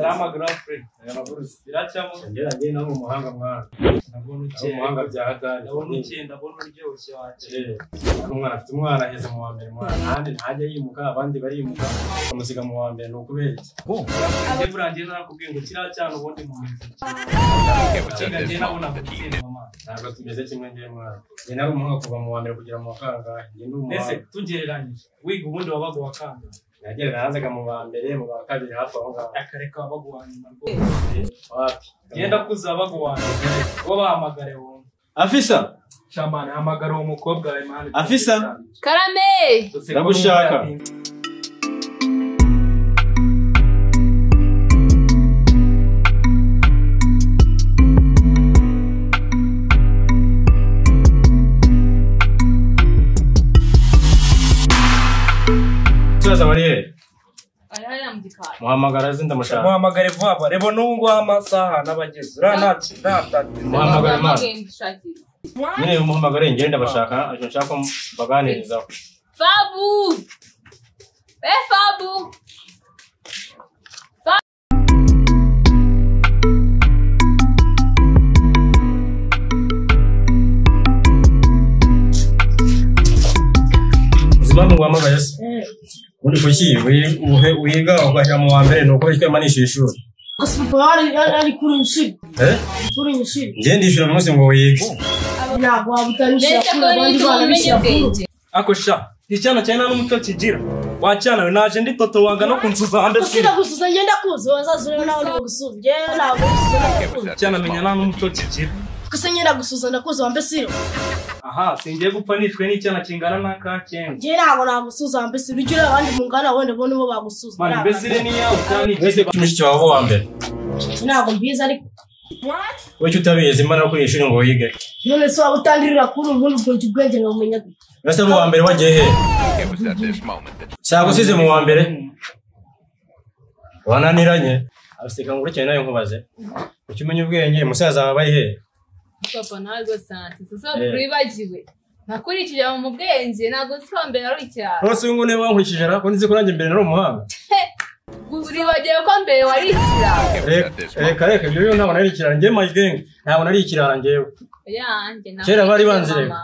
Salama grand frère. Aya maburusi. Biracyamo. Ngera ngiye nawe umuhanga mwana. Ndabona ukeye. Umuhanga bya hatari. Ndabona ukeye, ndabona uryoshye waje. Umwana afite umwana ageze mu wa mbere mwana. Ahandi ntajya yimuka, abandi barimuka. Amusiga mu wa mbere ni ukubera iki? Njye burangiye narakubwiye ngo kiriya cyana ubundi mu nzu. Kiga njye nabona gutsindwa mwana. Ntabwo tumeze kimwe njye mwana. Njye nari umuhanga kuva mu wa mbere kugera mu wa kangahe. Njye ndi umuhanga. Ese tugereranyije wiga ubundi wabaga wa kangahe? Nagera nazaga mu wa mbere, mu wa kabiri hafi aho ngaho. Akareka wabaga uwa nyuma rwose. Wapi? Genda kuza wabaga uwa nyuma. Wo bahamagare wumve. Afisa! Shamani hamagara uwo mukobwa wawe mwana. Afisa! Karame! Ndagushaka. Musaza bari Arara mu gikari. Muhamagara aze ndamushaka. Muhamagare vuba vuba. Rebo n'ubu ngubu amasaha n'abageze. Ura nta Muhamagare mwana. Nyine umuhamagare ngende ndabashaka, aje nshaka ko mbaganirizaho. Fabu! Eh Fabu! Uzimpamvu nguhamagaye se? Ubundi kuki wiga ugahera mu wa mbere ni uko witwa manisha ishuri. Gusa papa ari kuri ishuri. Eh? Kuri ishuri. Njye ndishyura umunsi ngo wige. Ntabwo waba utanishyura kuri abandi bana bishyura kuri. Ako sha, icyana cyane n'umuco kigira. Wacyana we naje ndi toto wanga no kunsuza hande. Usida gusuza ngenda kuza wazaza urebe nawe uri gusuza. Njye ntabwo gusuza ndakuza. Cyana menya nta n'umuco kigira. Gusa ngenda gusuza ndakuza wambe siro. Aha, singiye gupfa nishwe n'icyana kingana n'aka cyenda. Njye ntabwo nagusuza wambe siro. Ujye ureba abandi mungana wenda bo nibo bagusuza. Mani mbese ire niya utani. Wese mushiki wawe wa mbere. Ntabwo mbizi ariko. What? Wowe utabizi imana kuri ishuri ngo wige. None se waba utangirira kuri ubundi ubwo ubwenge ngumenya gute? Mbese mu wa mbere wagiye he? Cyagusize mu wa mbere? Wananiranye? Abaseka ngurukire nayo nkubaze. Kuki umenya ubwenge musaza wawe ari he? Papa ntabwo sanse. Sasa kuribagiwe. Nakurikije mu bwenge ntabwo nzi ko mbere ari icyaro. Rwose uyu nguyu wankurikije ra, ko nzi ko nanjye mbere nari umuhanga. Uribagiwe ko mbere wari ikirara. Reka reka ibyo byo ntabwo nari ikirara njye my gang ntabwo nari ikirara njyewe. Oya njye ntabwo. Kera bari banzireka.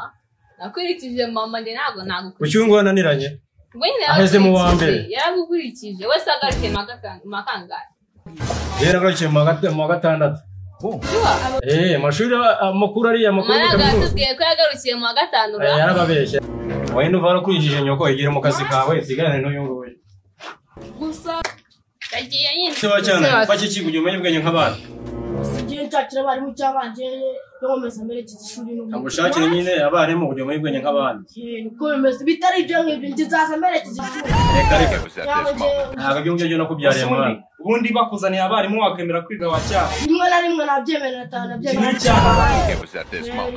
Nakurikije mama njye ntabwo nagukurikije. Kuki uyu nguyu wananiranye? Aheze mu wa mbere. Yaragukurikije wese agarukiye makangahe? Njye nagarukiye mu wa gatandatu. Amashuri amakuru ariya makuru y'I kaminuza. Tubwiye ko yagarukiye mu wa gatanu. Yarababeshye. Wowe nduva warakurikije nyoko igira mu kazi kawe sigarane n'uyu nguyu. Gusa yagiye nyine. Se wacyana mfashe iki kugira umenye ubwenge nk'abana. Sigiye nshakira abarimu cyangwa nje nkomeza merekeza ishuri n'ubu. Amushakire nyine abarimu kugira umenye ubwenge nk'abana. Niko bimeze bitari ibyo ngibyo njye nzaza merekeza ishuri. Reka reka. Ntabwo ibyo ngibyo nakubyariye mwana. Ubundi bakuzaniye abarimu wakemera kwiga wacyana. Rimwe na rimwe nabyemera nabyemera.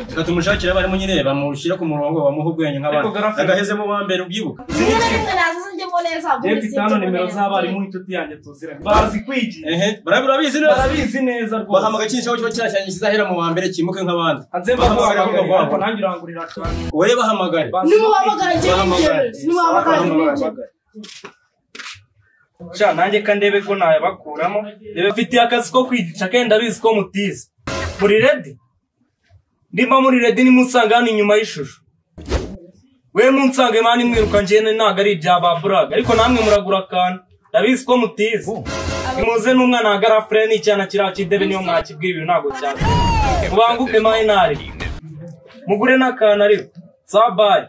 Reka tumushakire abarimu nyine bamushyire ku murongo bamuhe ubwenge nk'abana. Agaheze mu wa mbere ubyibuka. Rimwe na rimwe nazaza njye neza. Njye mfite hano nimero z'abarimu inshuti yanjye tuziranye. Bazi kwigisha. Ehe, barabizi neza. Barabizi neza rwose. Bahamagara ikintu cyawe kiba kirashyanye kizahera mu wa mbere kimuke nk'abandi. Hanze bahamagara nanjye urangurira cyane. Wowe bahamagare. Nimuhamagare njye n'ibyemere. Nimuhamagare n'ibyemere. Sha nanjye ka ndebe ko nayabakuramo. Ndebe mfitiye akazi ko kwigisha kandi ndabizi ko mutize. Muri ready? Ndimba muri ready nimunsanga hano inyuma y'ishusho. We munsange mani mwiruka njye ntago ari ibya ba buraga ariko namwe muragura akantu. Ndabizi ko mutize. Nimuze n'umwana wa garafure n'icyana kiriya kidebe niyo mwakibwira ibintu ntabwo cyakora. Mubanguke mani ntari. Mugure n'akantu ariko. Sabayi.